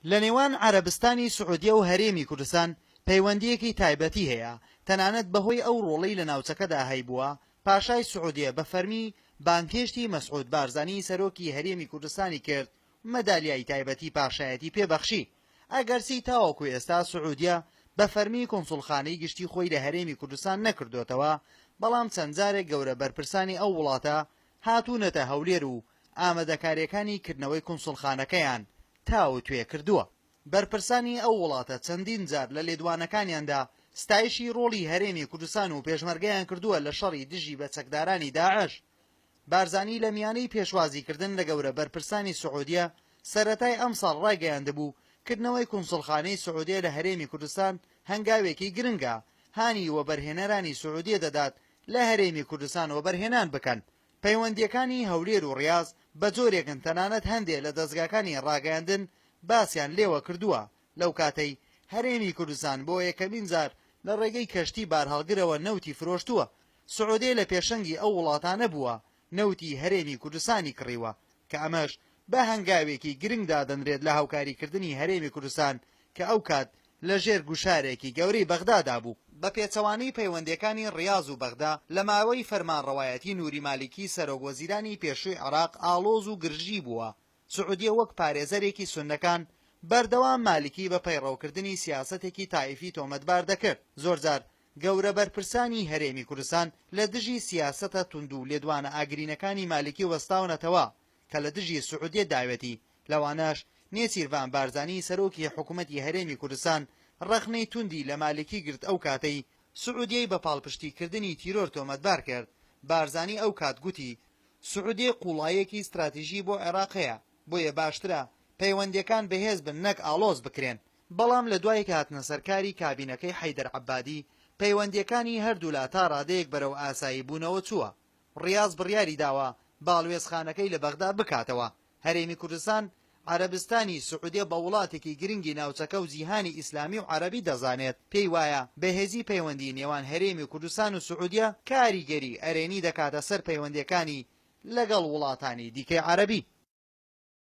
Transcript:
لە نێوان عەرەبستانی سعودیە و هەرێمی کوردستان پەیوەندییەکی تایبەتی هەیە، تەنانەت بەهۆی ئەو ڕۆڵەی لە ناوچەکەدا هەیبووە، پاشای سعودیە بە فەرمی بانگهێشتی مەسعود بارزانی سەرۆکی هەرێمی کوردستانی کرد و مەدالیای تایبەتی پاشایەتی پێ بەخشی. ئەگەرچی تاوەکو ئێستا سعودیە بە فەرمی کونسوڵخانەی گشتی خۆی لە هەرێمی کوردستان نەکردۆتەوە، بەڵام چەند جارێک گەورە بەرپرسانی ئەو وڵاتە هاتوونەتە هەولێر و ئامادەکارییەکانی کردنەوەی کونسوڵخانەکەیان تاوتوێ کردووە. بەرپرسانی ئەو وڵاتە چەندین جار لە لێدوانەکانیاندا ستایشی ڕۆڵی هەرێمی کوردستان و پێشمەرگەیان کردووە لە شەڕی دژی بە چەکدارانی داعش. بارزانی لە میانەی پێشوازیکردن لە گەورە بەرپرسانی سعودیە سەرەتای ئەمساڵ ڕایگەیاندبوو، کردنەوەی کونسوڵخانەی سعودیە لە هەرێمی کوردستان هەنگاوێکی گرنگە، هانی وەبەرهێنەرانی سعودیە دەدات لە هەرێمی کوردستان وەبەرهێنان بکەن. پەیوەندییەکانی هەولێر و ڕیاز بە جۆرێکن تەنانەت هەندێ لە دەزگاکانی ڕاگەیاندن باسیان لێوە کردووە، لەو کاتەی هەرێمی کوردستان بۆ یەکەمین جار لە ڕێگەی کەشتی بارهەڵگرەوە نەوتی فرۆشتووە، سعودیە لە پێشەنگی ئەو وڵاتانە بووە نەوتی هەرێمی کوردستانی کڕیوە، کە ئەمەش بە هەنگاوێکی گرنگ دادەنرێت لە هاوکاریکردنی هەرێمی کوردستان کە ئەو کات لە ژێر گوشارێکی گەورەی بەغدادا بوو. بە پێچەوانەی پەیوەندییەکانی ڕیاز و بەغدا لە ماوەی فەرمانڕەوایەتی نوری مالیکی سەرۆک وەزیرانی پێشووی عێراق ئاڵۆز و گرژی بووە، سعودیە وەک پارێزەرێکی سوننەکان بەردەوام مالیکی بە پەیڕەوکردنی سیاسەتێکی تائیفی تۆمەتبار دەکرد، زۆرجار گەورە بەرپرسانی هەرێمی کوردستان لە دژی سیاسەتە توند و لێدوانە ئاگرینەکانی مالیکی وەستاونەتەوە کە لە دژی سعودیە داوێتی، لەوانەش نێچیرڤان بارزانی سەرۆکی حکومەتی هەرێمی کوردستان ڕەخنەی توندی لە مالیکی گرت ئەو کاتەی سعودیەی بە پاڵپشتی کردنی تیرۆر تۆمەتبار کرد، بارزانی ئەو کات گوتی، سعودیە قوڵاییەکی ستراتیژی بۆ عێراق هەیە، بۆیە باشترە پەیوەندییەکان بەهێز بن نەک ئاڵۆز بکرێن. بەڵام لە دوای هاتنەسەرکاری کابینەکەی حەیدەر عەبادی، پەیوەندییەکانی هەردوولا تا ڕادەیەک بەرەو ئاسایی بوونەوە چووە. ڕیاز بڕیاری داوە باڵوێزخانەکەی لە بەغدا بکاتەوە. هەرێمی کوردستان عەرەبستانی سعودیە بە وڵاتێکی گرنگی ناوچەکە و جیهانی ئیسلامی و عەرەبی دەزانێت، پێی وایە بەهێزی پەیوەندی نێوان هەرێمی کوردستان و سعودیە کاریگەری ئەرێنی دەکاتە سەر پەیوەندییەکانی لەگەڵ وڵاتانی دیکەی عەرەبی.